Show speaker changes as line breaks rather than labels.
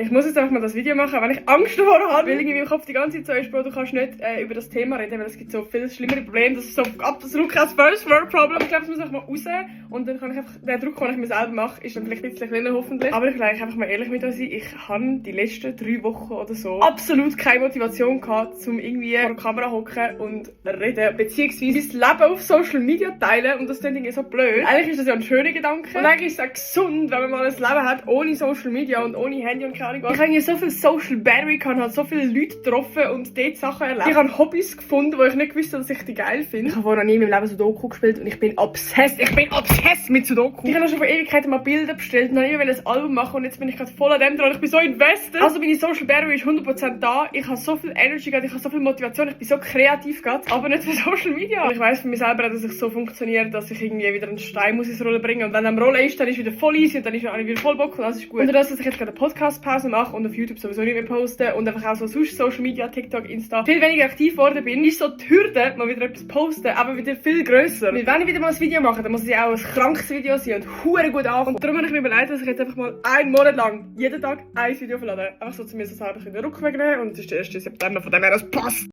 Ich muss jetzt einfach mal das Video machen, weil ich Angst davor habe. Weil irgendwie in meinem Kopf die ganze Zeit so ist, Bro, du kannst nicht über das Thema reden, weil es gibt so viel schlimmere Probleme. Das ist so absolut kein First World Problem. Ich glaube, es muss einfach mal raus. Und dann kann ich einfach, der Druck, den ich mir selber mache, ist dann vielleicht ein bisschen kleiner, hoffentlich. Aber ich will einfach mal ehrlich mit euch sein. Ich habe die letzten 3 Wochen oder so absolut keine Motivation gehabt, um irgendwie vor der Kamera hocken und reden. Beziehungsweise mein Leben auf Social Media teilen. Und das klingt irgendwie so blöd. Eigentlich ist das ja ein schöner Gedanke. Und eigentlich ist es auch gesund, wenn man mal ein Leben hat, ohne Social Media und ohne Handy und keine Ahnung was. Ich habe hier so viel Social Battery gehabt, habe so viele Leute getroffen und dort Sachen erlebt. Ich habe Hobbys gefunden, wo ich nicht gewusst habe, dass ich die geil finde. Ich habe vorher noch nie in meinem Leben Sudoku gespielt und ich bin obsessed. Ich bin obsessed mit Sudoku. Ich habe schon vor Ewigkeiten mal Bilder bestellt und habe immer ein Album machen und jetzt bin ich gerade voll an dem dran. Ich bin so invested. Also meine Social Battery ist 100% da. Ich habe so viel Energy gehabt, ich habe so viel Motivation, ich bin so kreativ gerade, aber nicht für Social Media. Und ich weiss von mir selber, dass ich so funktioniert, dass ich irgendwie wieder einen Stein muss ins Rollen bringen und wenn er am Rollen ist, dann ist wieder voll easy und dann ist er wieder voll Bock und alles ist gut. Und das, dass ich jetzt gerade eine Podcast-Pause mache und auf YouTube sowieso nicht mehr poste und einfach auch so sonst Social Media, TikTok, Insta viel weniger aktiv geworden bin, ist so die Hürde, mal wieder etwas posten, aber wieder viel grösser. Weil wenn ich wieder mal ein Video mache, dann muss es ja auch ein krankes Video sein und hure gut ankommen. Und darum habe ich mir überlegt, dass ich jetzt einfach mal einen Monat lang jeden Tag ein Video verlade. Einfach so zu mir so selber in den Rücken nehmen und es ist der 1. September, von dem her das passt.